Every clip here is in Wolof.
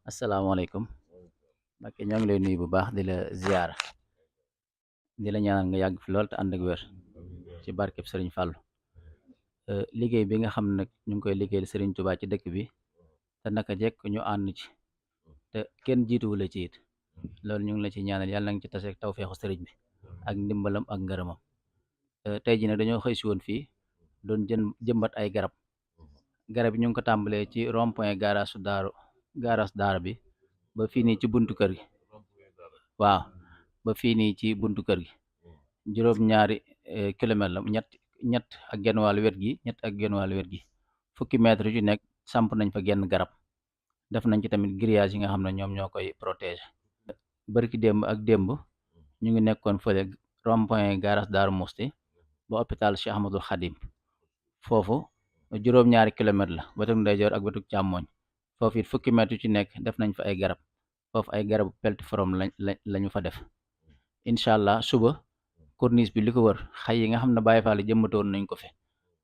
asalaamaaleykum Mbacke ñoo ngi lay nuyu bu baax di la ziyaara di la ñaanal nga yàgg fi lool te ànd ak wér ci barkeb Sëriñ Fàllu liggéey bi nga xam ne nag ñu ngi koy liggéeyal Sëriñ Tuubaa ci dëkk bi te naka jekk ñu ànd ci te kenn jiituwu la ci it loolu ñu ngi la ci ñaanal yàlla nga ci taseeg tawfeexu sëriñ bi ak ndimbalam ak ngërëmam tey ji nag dañoo xëy si woon fii doon jëmbat ay garab yi ñu ngi ko tàmbalee ci rond point garage daara bi ba fii nii ci buntu kër gi waaw ba fii nii ci buntu kër gi juróom-ñaari kilomètre la ñett ak genn wàllu wet gi ñett ak genn wàllu wet gi fukki mètre yu nekk samp nañ fa genn garab def nañ ci tamit grillage yi nga xam ne ñoom ñoo koy protéger. Barki démb ak démb ñu ngi nekkoon fële rond point garage Daaru Musti ba hôpital Cheikh Ahmadul Khadim foofu juróom-ñaari kilomètre la wetuk ndeyjoor ak wetuk càmmooñ foofu it fukki mètre yu ci nekk def nañ fa ay garab foofu ay garabu peltiforme lañu fa def incha allah suba corniche bi li ko wër xay yi nga xam ne Baay Faal jëmmatoon nañ ko fi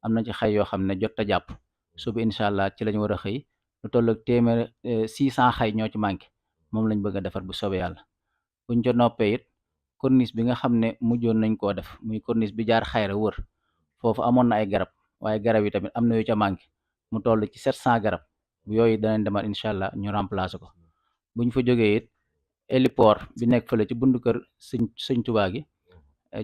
am na ci xay yoo xam ne jot a jàpp suba incha allah ci lañ war a xëy lu toll ak téeméer 600 xay ñoo ci manqué moom lañ bëgg a defar bu soobee yàlla buñ ca noppee it corniche bi nga xam ne mujjoon nañ koo def muy corniche bi jaar xayra wër foofu amoon na ay garab waaye garab yi tamit am na yu ca manqué mu toll ci 700 garab bu yooyu danañ demaat incha allah ñu remplacer ko buñ fa jógee it héliport bi nekk fële ci buntu kër sëñ Tuubaa gi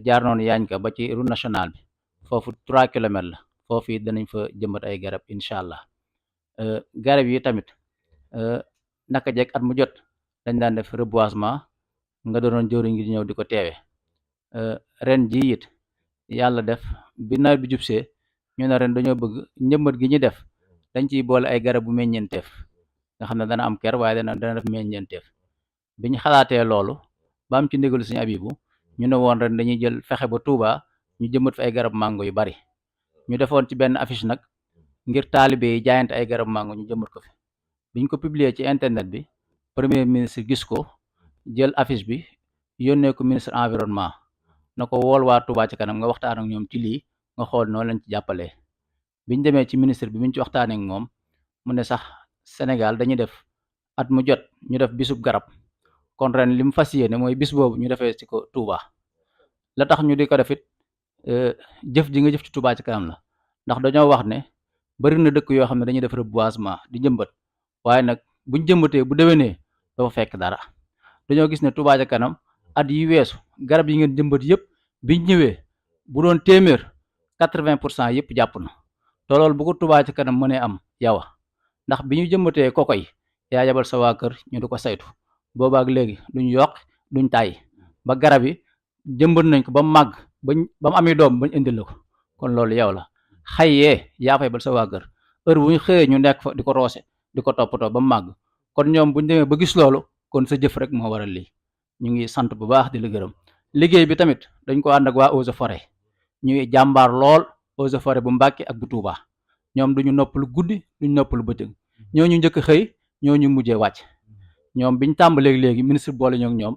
jaar noonu yaañ ka ba ci route nationale bi foofu 3 kilomètres la foofu it danañ fa jëmbat ay garab incha allah garab yi tamit naka jekk at mu jot dañ daan def reboisement nga doonoon jëwriñ ngi di ñëw di ko teewe ren ji it yàlla def bi nawet bi jubsee ñu ne ren dañoo bëgg njëmbat gi ñu def dañ ciy boole ay garab bu meññeenteef nga xam ne dana am ker waaye dana def meññeenteef biñ xalaatee loolu ba am ci ndigalu Sëriñ Abibu ñu ne woon ren dañuy jël fexe ba Touba ñu jëmbat fi ay garab mango yu bari ñu defoon ci benn affiche nag ngir taalibe yi jaayante ay garab mango ñu jëmbat ko fi biñ ko publier ci internet bi premier ministre gis ko jël affiche bi yónnee ko ministre environnement na ko wool waa Touba ci kanam nga waxtaan ak ñoom ci lii nga xool noonu lañ ci jàppalee biñ demee ci ministre bi biñ ci waxtaanee ak moom mu ne sax Sénégal dañuy def at mu jot ñu def bisub garab kon ren li mu fas yéene mooy bis boobu ñu defee ci ko Touba la tax ñu di ko def it jëf ji nga jëf ci Touba ci kanam la ndax dañoo wax ne bari na dëkk yoo xam ne dañuy def reboisement di jëmbat waaye nag buñ jëmbatee bu déwénee dafa fekk dara dañoo gis ne Touba ci kanam at yi weesu garab yi ngeen jëmbat yëpp biñ ñëwee bu doon téeméer 80% yëpp jàpp na te loolu bu ko Touba ci kanam mënee am yow ndax bi ñu jëmbatee kokoy yaa yabal sa waa kër ñu di ko saytu boobaak léegi duñ yokk duñ tàyyi ba garab yi jëmbat nañ ko ba mu màgg ba mu amee doom bañ indil la ko kon loolu yow la xayyee yaa fay bal sa waa kër heure bu ñu xëyee ñu nekk fa di ko roose di ko toppatoo ba mu màgg kon ñoom buñ demee ba gis loolu kon sa jëf rek moo waral lii ñu ngi sant bu baax di la gërëm liggéey bi tamit dañ ko ànd ak waa Eaux et Forêts ñuy jàmbaar lool Eaux et Forêts bu Mbàkke ak bu Touba ñoom duñu noppalu guddi duñu noppalu bëccëg ñooñu njëkk xëy ñooñu mujjee wàcc ñoom biñ tàmbalee léegi ministre boole ñoo ñoom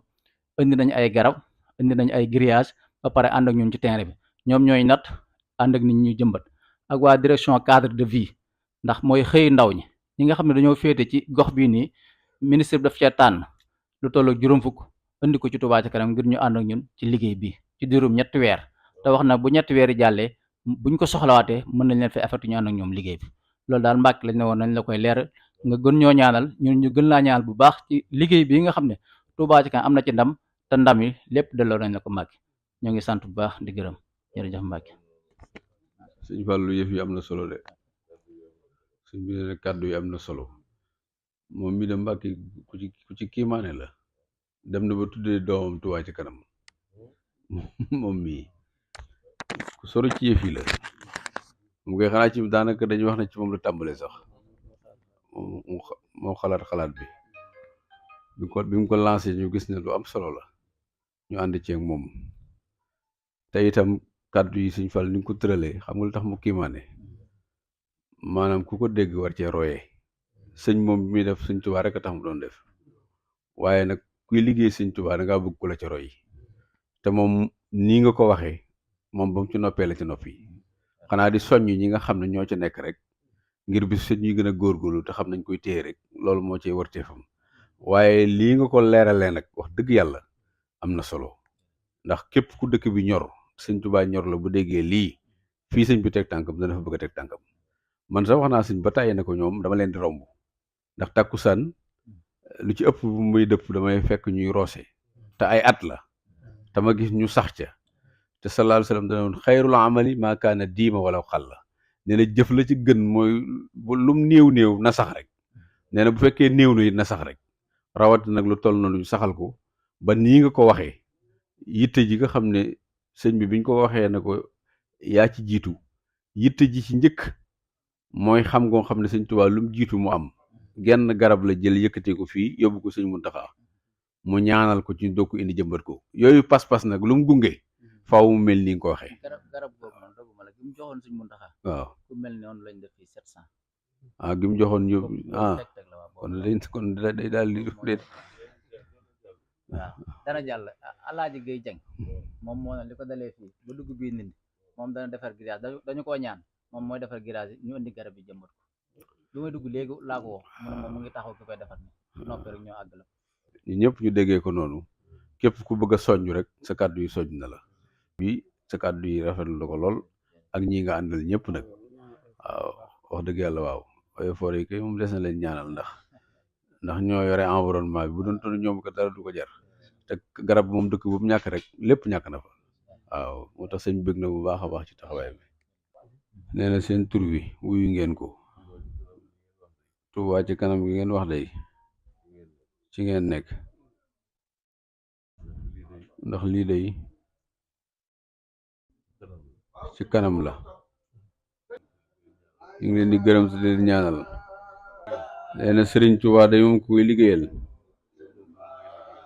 indi nañ ay garab indi nañ ay grillage ba pare ànd ak ñun ci terrain bi ñoom ñooy nat ànd ak nit ñuy jëmbat ak waa direction cadre de vie ndax mooy xëy ndaw ñi nga xam ne dañoo féete ci gox bii nii ministre bi daf cee tànn lu toll ak juróom fukk indi ko ci Touba ci kanam ngir ñu ànd ak ñun ci liggéey bi ci diirum ñetti weer te wax na bu ñetti weer yi jàllee buñ ko soxlawaatee mën nañ leen fi affecté ñu ànd ak ñoom liggéey bi loolu daal Mbàkke lañ ne woon nañ la koy leer nga gën ñoo ñaanal ñun ñu gën laa ñaanal bu baax ci liggéey bi nga xam ne Touba ci kanam am na ci ndam te ndam yi lépp delloo nañ la ko Mbàkke ñoo ngi sant bu baax di gërëm jërëjëf Mbàkke. Sëñ Fallou yëf yi am na solo de sëñ bi ne kàddu yi am na solo moom mi de Mbàkke ku ci kiimaane la dem na ba tuddee doomam Touba ci kanam moom mii ku soro ci yëf yi la mu koy xanaa ci daanaka dañuy wax ne ci moom la tàmbalee sax moo xalaat bi mu ko lancé ñu gis ne lu am solo la ñu ànd ci ak moom te itam kàddu yi Sëñ Fall ni nga ko tëralee xam nga lu tax mu kiimaane maanaam ku ko dégg war cee royee sëñ moom bi muy def Sëñ Tuubaa rek a tax mu doon def waaye nag kuy liggéey Sëñ Tuubaa da ngaa bëgg ku la ca roy te moom nii nga ko waxee moom ba mu ci noppee la ci noppi xanaa di soññ ñi nga xam ne ñoo ca nekk rek ngir bis set ñuy gën a góorgóorlu te xam nañ koy téye rek loolu moo cee warteefam waaye lii nga ko leeralee nag wax dëgg yàlla am na solo ndax képp ku dëkk bi ñor sëñ Tuubaa ñor la bu déggee lii fii sëñ bi teg tànkam dana fa bëgg a teg tànkam man sax wax naa sëñ ba tàyyi ne ko ñoom dama leen di romb ndax tàkkusaan lu ci ëpp bu muy dëpp damay fekk ñuy roose te ay at la te ma gis ñu sax ca te sallallahu alayhi wa sallam dana woon xayrul amali maa kaana diima wala xal la nee na jëf la ci gën mooy lum néew na sax rek nee na bu fekkee néew na it na sax rek rawat nag lu toll na lu saxal ko ba nii nga ko waxee yitte ji nga xam ne sëñ bi biñ ko waxee ne ko yaa ci jiitu yitte ji ci njëkk mooy xam ngoo xam ne sëñ Tuubaa lu mu jiitu mu am genn garab la jël yëkkatee ko fii yóbbu ko sëñ Muntaxa mu ñaanal ko ci doog ko indi jëmbat ko yooyu pas-pas nag lu mu gunge faaw mu mel ni nga ko waxee. garab googu noonu doguma la gi mu joxoon sëñ Muntaxa waaw ku mel ni noonu lañ def fii 700. gi mu joxoon yóbbu kon day daal di déet. waaw dana jàll Alaaji Gay Jeng moom moo ne li ko dalee fii ba dugg bii nit moom dana defar grillage dañu koo ñaan moom mooy defar grillage ñu indi garab yi jëmbat ko lu may dugg léegi laa ko woo mu ne moom mu ngi taxaw ki koy defar ni noppi rek ñoo àgg la ñu ñëpp ñu déggee ko noonu képp ku bëgg a soññ rek sa kàddu yi soññ na la bi sa kàddu yi rafetlu la ko lool ak ñi nga àndal ñëpp nag waaw wax dëgg yàlla waaw waaye foor yi kay moom des na leen ñaanal ndax ñoo yore environnement bi bu doon toll ñoom ko dara du ko jar te garab moom dëkk bu mu ñàkk rek lépp ñàkk na fa waaw moo tax sëñ bëgg na bu baax a baax ci taxawaay bi nee na seen tur wi wuyu ngeen ko Touba ci kanam gi ngeen wax day ci ngeen nekk ndax lii day ci kanam la ñu ngi leen di gërëm te leen ñaanal nee na Sëriñ Touba day moom kuy liggéeyal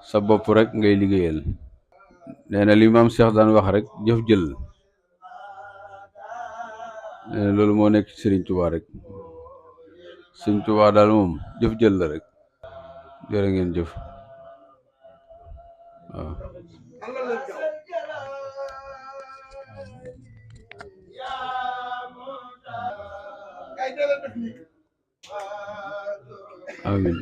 sa bopp rek ngay liggéeyal nee na li maam Cheikh daan wax rek jëf jël nee na loolu moo nekk ci Sëriñ Touba rek Sëriñ Touba daal moom jëf jël la rek jërë ngeen jëf waaw amiin